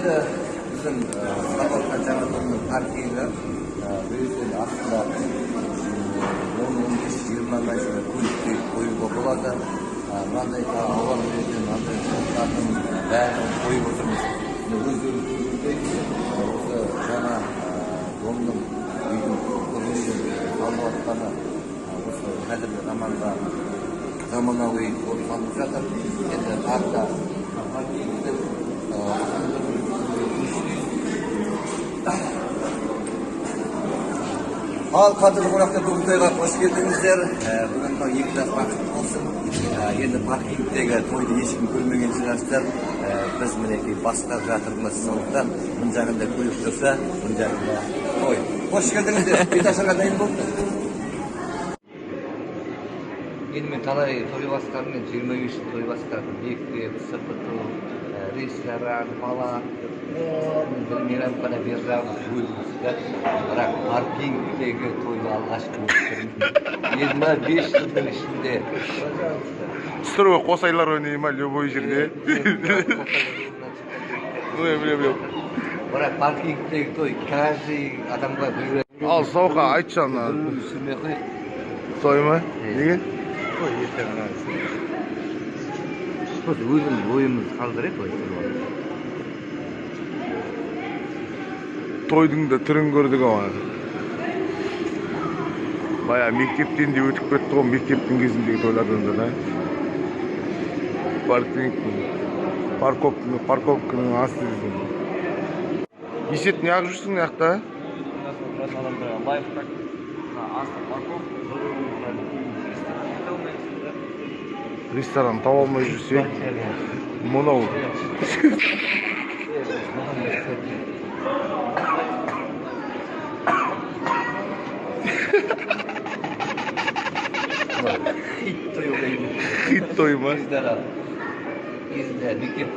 Енді біздің салып жаңа домның паркингі, бұл жерде астында 10, 15, 20 машина көлікті қоюға болады. Мынандай аула беретін мынандай заттардың бәрін қойып отырмыз. Міне, өздеріңіз көргендей, осы жаңа домның, үйдің, тұрғын үйдің салынып жатқаны осы қазіргі заманға заманауи болып салынып жатыр. Енді тағы да паркингтің ұзындығын көрсетейін. Ал, қадірлі қонақтар, бүгін тойға қош келдіңіздер. Бүгін мынау екі жас бақытты болсын. Енді паркингтегі тойды ешкім көрмеген шығарсыздар. Біз мінекей бастап жатырмыз. Сондықтан мына жағында көлік тұрса, мына жағында той. Қош келдіңіздер. Беташарға дайын болыңдар. Енді мен талай той басқардым, мен 25 жыл той басқардым. Мектеп, СПТУ, ресторан, палатка, бәрін бір мейрамхана, бер жағын бөлдік да. Бірақ паркингтегі тойды алғаш көріп тұрмын. 25 жылдың ішінде. Пожалуйста. Строй қосайлар ойнай ма любой жерде? Міне, міне, міне. Бірақ паркингтегі той каждый адамға бұйырады. Ал, Сауқа, айтшы ана. Біреуін түсірмей қояйық. Той ма? Неге? Той ертең ана. Просто өзіміз ойымызды қалдырайық той туралы. Тойдың да түрін көрдік ау. Бая мектептен де өтіп кетті ғой, мектептің кезіндегі тойлардан да, да. Паркингтің, парковканың асты дейсің. Есет, неғып жүрсің мына жақта? Отыратын адамдарға лайфхак: мына асты парковка, ресторан кете алмаймыз. Ресторан таба алмай жүрсең, мынау. Хит той. Хит той ма? Кезінде мектеп